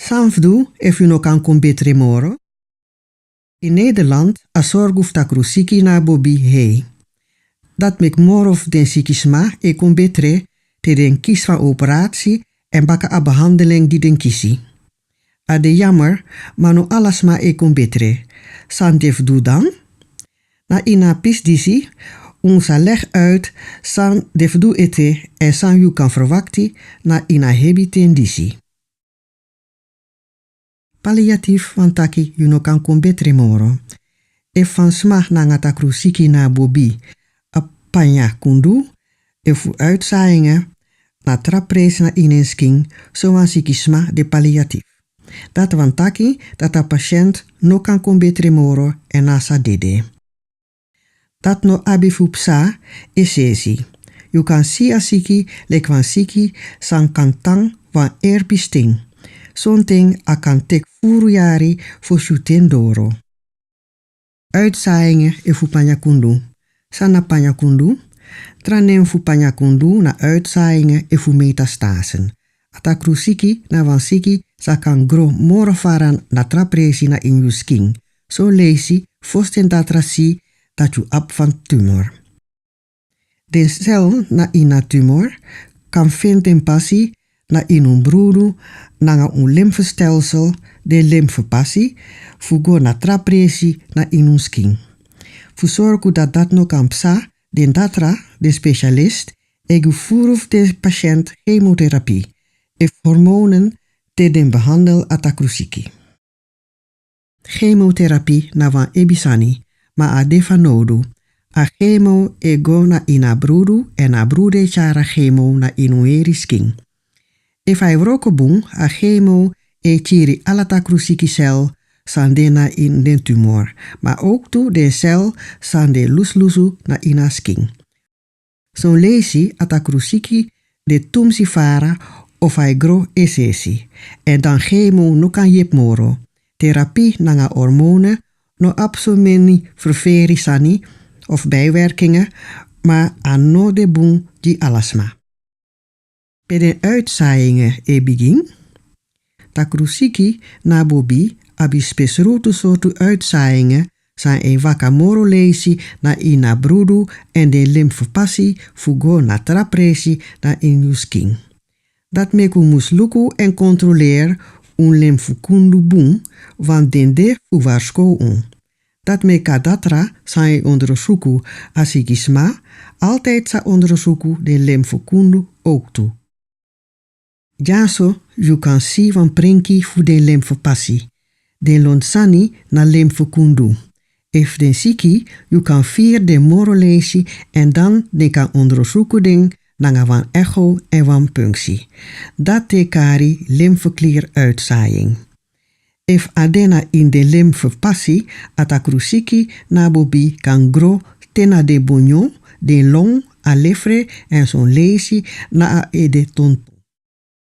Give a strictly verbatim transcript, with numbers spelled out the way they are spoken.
San fu du efu yu no kan kon betre moro? Ini Nederland a sorgu fu takrusiki na a bobi hei. Dati meki moro fu den sikisma e kon betre te den kisi wan operasi èn baka a behandeling di den kisi. A de yamer, ma no ala sma e kon betre. San den fu du dan? Na ini a pisi disi un sa legi uit san den fu du ete èn san yu kan ferwakti na ini a hebi ten disi. Palliatief wani taki yu no kan kon betre moro. Efu wan sma nanga takrusiki na a bobi a panya kundu efu uitzaaiingen na tra presi na ini en skin, sowan sikisma de palliatief. Dati wani taki dati a patiënt no kan kon betre moro èn a sa dede. Dati no abi fu psa es'esi. Yu kan si a siki leki wan siki san kan tan wan erpi sten. Sonten a kan teki furu yari fosi yu ten doro. Uitzaaiingen efu panyakundu. San na panyakundu? Tra nen fu panyakundu na uitzaaiingen efu metastasen. A takrusiki na wan siki san kan gro moro fara na tra presi na ini yu skin. Son leisi fosi den datra si dati yu abi wan tumor. Den sel na ini a tumor kan feni den pasi na ini un brudu nanga un lymfestelsel, den lymfepasi, fu go na tra presi na ini un skin. Fu sorgu dati dati no kan psa, den datra, den spesialist, e gi furu fu den pasiënt chemotherapie efu hormonen te den behandel a takrusiki. Chemotherapie na wan ebi sani, ma a de fanowdu. A chemo e go na ini a brudu èn a brudu e tyari a chemo na ini un heri skin. Efu a e wroko bun, a chemo e kiri ala takrusiki sel san de na ini den tumor, ma owktu den sel san de lusulusu na ini a skin. Son leisi a takrusiki de tumsi fara of a e gro es'esi, èn dan chemo no kan yepi moro. Therapie nanga hormonen no abi so meni ferferi sani of bijwerkingen, ma a no de bun gi ala sma. Pe den uitzaaiingen e bigin? Takrusiki na bobi abi spesrutu sortu uitzaaiingen san e waka moro leisi na ini a brudu èn den lymfepasi fu go na tra presi na ini yu skin. Dati meki un mus luku èn kontroleri un lymfekundu bun, want den de fu warskow un. Dati meki a datra san e ondersuku a sikisma altijd sa ondersuku den lymfekundu owktu. Dyaso yu kan si wan prenki fu den lymfepasi. Den lon sani na lymfekundu. Efu den siki, yu kan firi den moro leisi èn dan den kan ondersuku den nanga wan echo èn wan punksi. Dati e kari lymfeklier uitzaaiing. Efu a de na ini den lymfepasi, a takrusiki na bobi kan gro te na den bonyo, den long, a lefre èn son leisi na a ede tonton.